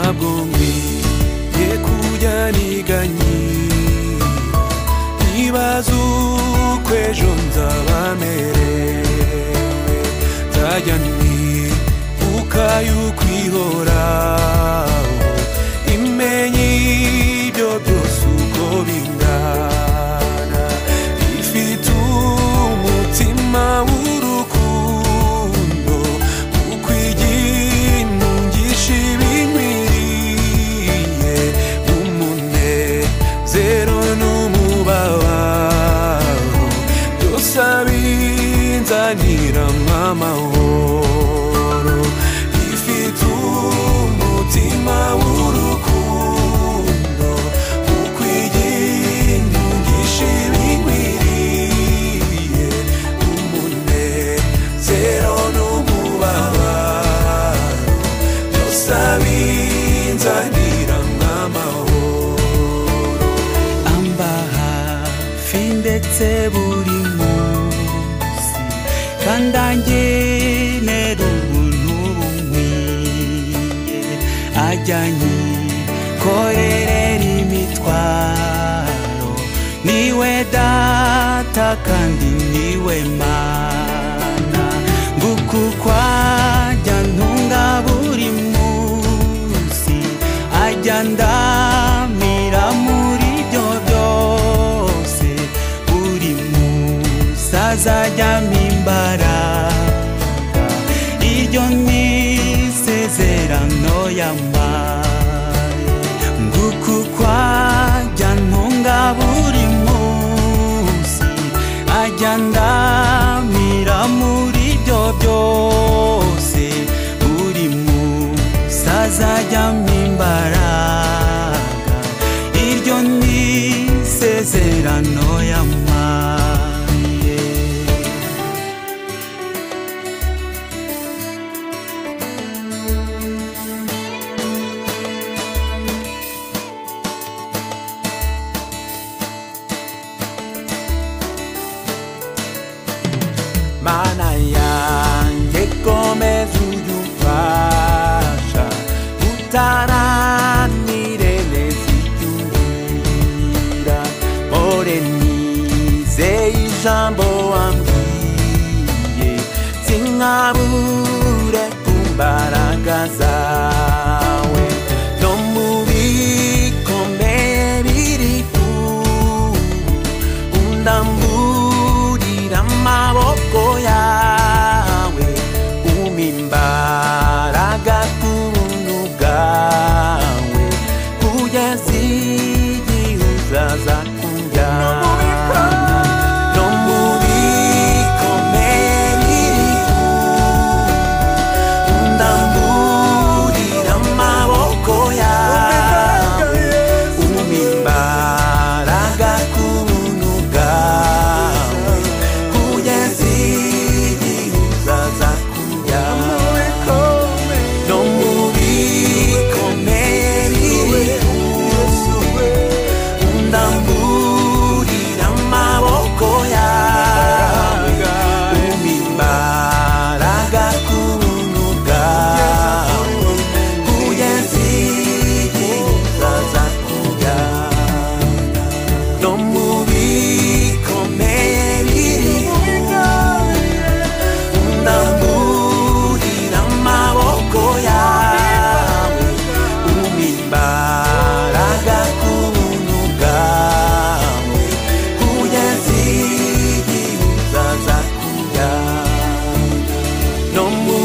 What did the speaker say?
Ntabwo nkwiye kujya niganyira, nibaza uko ejo nzaba merewe, nzajya nibuka yuko ihoraho, imenye ibyo byose uko bingana, ifite umutima w'urukundo, ukwiginungisha ibinkwiriye, umunezero n'umubabaro, byose abinzanira amahoro, ifite umutima w'urukundo, ukwiginungisha ibinkwiriye, umunezero n'umubabaro, byose abinzanira amahoro. Amba hafi ndetse buri munsi, kandi angenera ubuntu bunkwiye, ajya anyikorerera imitwaro, niwe data kandi niwe mana, nguku kwajya ntunga buri munsi, ajya ndamira muri ibyo byose, buri munsi azajya ampa imbaraga, iryo ni isezerano yampaye, nguku kwajya ntunga buri munsi, ajya ndamira muri ibyo byose, buri munsi azajya ampa imbaraga, iryo ni isezerano yampaye. Mana yanjye komeza ujye umfasha, utaranire neza icyo umbwira, mpore nizeye ijambo wambwiye, sinkabure ku mbaraga zawe, no mu bikomeye biri ubu, undamburira amaboko yawe, umpa imbaraga ku buntu bwawe, kugeza igihe uzaza kunjyana. No mu bikomeye biri ubu, undamburira amaboko yawe, umpa imbaraga ku buntu bwawe, kugeza igihe uzaza kunjyana. No mu bikomeye biri ubu, undamburira amaboko yawe, umpa imbaraga ku buntu bwawe, kugeza igihe uzaza kunjyana. No mu bikomeye biri ubu, undamburira amaboko yawe, umpa imbaraga ku buntu bwawe, kugeza igihe uzaza kunjyana. No mu